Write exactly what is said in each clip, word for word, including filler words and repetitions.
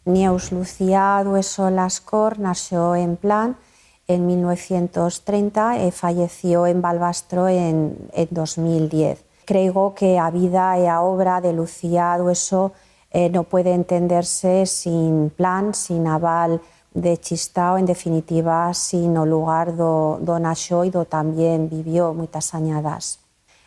Nieus. Lucía Dueso Lascor nació en Plan en mil novecientos treinta e falleció en Balbastro en, en dos mil diez. Creigo que a vida e a obra de Lucía Dueso, eh, no puede entenderse sin Plan, sin a Val de Chistau, en definitiva, sin o lugar do, do nació y do también vivió muitas anyadas.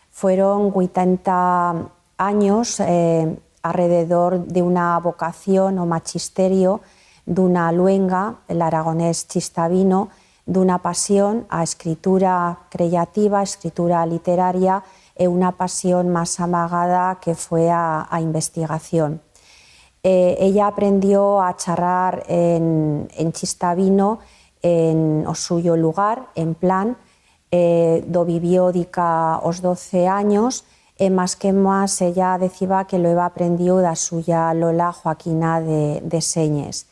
Fueron huitanta anyos, eh, arrededor d'una vocación o machisterio d'una luenga, l'aragonés chistavino, d'una pasión a escritura creyativa, escritura literaria, e una pasión mas amagada que fue a, a investigación. Eh, ella aprendió a charrar en, en chistavino en o suyo lugar, en Plan, eh, do vivió dica os doce anyos, e mas que mas ella deciba que lo heba aprendiu d'a suya lola Joaquina de, de Senyes.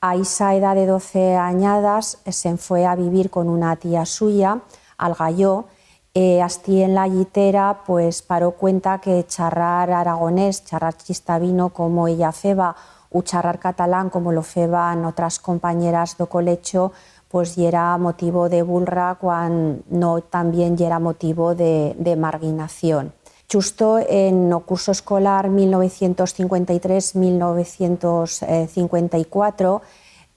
A ixa edat de doce anyadas, eh, se'n fue a vivir con una tía suya, al Galló, e astí en la llitera, pues, paró cuenta que charrar aragonés, charrar chistavino como ella feba, u charrar catalán como lo feban otras companyeras d'o colecho, pues, yera motivo de bulra cuan no también yera motivo de, de marginación. Chusto en o curso escolar mil novecientos cincuenta y tres, mil novecientos cincuenta y cuatro,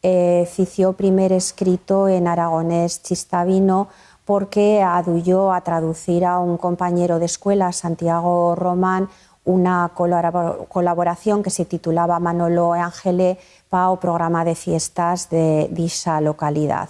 eh, fició primer escrito en aragonés chistavino, porque aduyó a traducir a un companyero d'escuela, Santiago Román, una colabora-, colaboración que se titulaba Manolo e Ángele pa o programa de fiestas de, d'ixa localidat.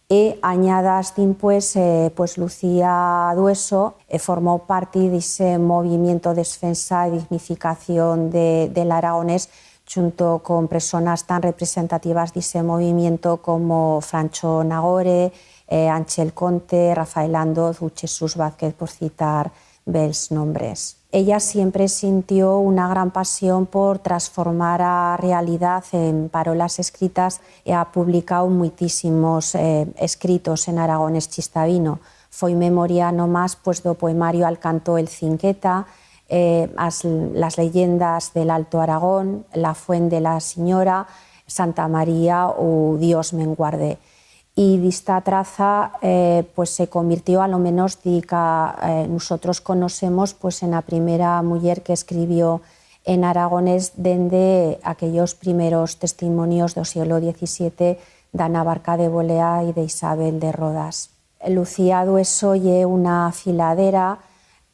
E anyadas dimpués, eh, pues, Lucía Dueso, eh, formó parti d'ixe movimiento de defensa e dignificación de, de l'aragonés, chunto con personas tan representativas d'ixe movimiento como Francho Nagore, eh, Anchel Conte, Rafael Andoz u Chesús Vázquez, por citar bels nombres. Ella siempre sintió una gran pasión por transformar a realidat en parolas escritas e ha publicau muitísimos, eh, escritos en aragonés chistavino. Foi memoria no mas, pues, d'o poemario Al canto el cinqueta, eh, as, las leyendas del Alto Aragón, La fuent de la Sinyora, Santa María u Dios me'n guarde. Y d'ista traza, eh, pues, se convirtió, a lo menos, dica, eh, nusotros conoixemos, pues, en a primera muller que escribió en aragonés dende aquellos primeros testimonios d'o sieglo diecisiete, d'Ana Barca de Bolea y d'Isabel de Rodas. Lucía Dueso ye una filadera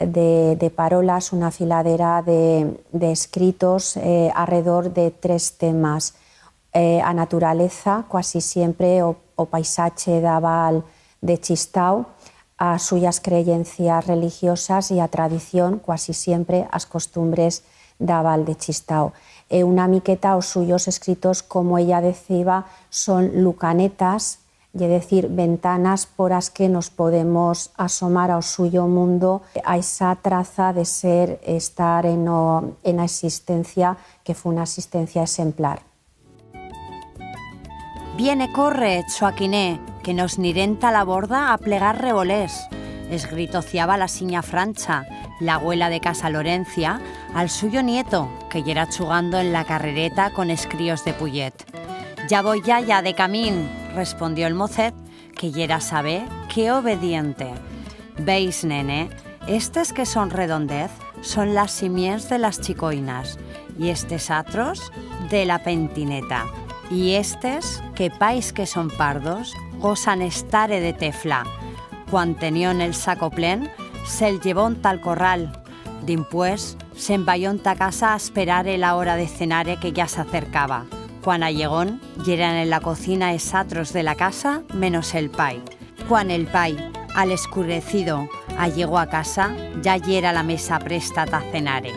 de, de parolas, una filadera de, de escritos, eh, arredor de tres temas. Eh, a naturaleza, cuasi siempre o, o paisache d'a Val de Chistau, as suyas creyencias religiosas y a tradición, cuasi siempre as costumbres d'a Val de Chistau. E una miqueta os suyos escritos, como ella deciba, son lucanetas, ye decir, ventanas por as que nos podemos asomar a o suyo mundo, a esa traza de ser, estar en o, en a existencia que fue una existencia exemplar. Viene, corre, Chuaquiné, que nos nirem ta la borda a plegar rebolers, esgritociaba la sinya Francha, la abuela de Casa Lorencia, al suyo nieto, que yera chugando en la carrereta con es críos de Puyet. Ya voi, yaya, de camín, respondió el mocet, que yera sabe qué obediente. Veis, nene, estes que son redondez son las simients de las chicoinas, y estes atros de la pentineta, y estes que pais que son pardos gosan estare de tefla. Cuan tenión el saco plen, se'l llevón ta'l corral. Dimpués, se'n vayón ta casa a esperare la hora de cenare que ya s'acercaba. Cuan allegón, yeran en la cocina es atros de la casa menos el pai. Cuan el pai, al escurecido, allegó a casa, ya yera la mesa presta ta cenare.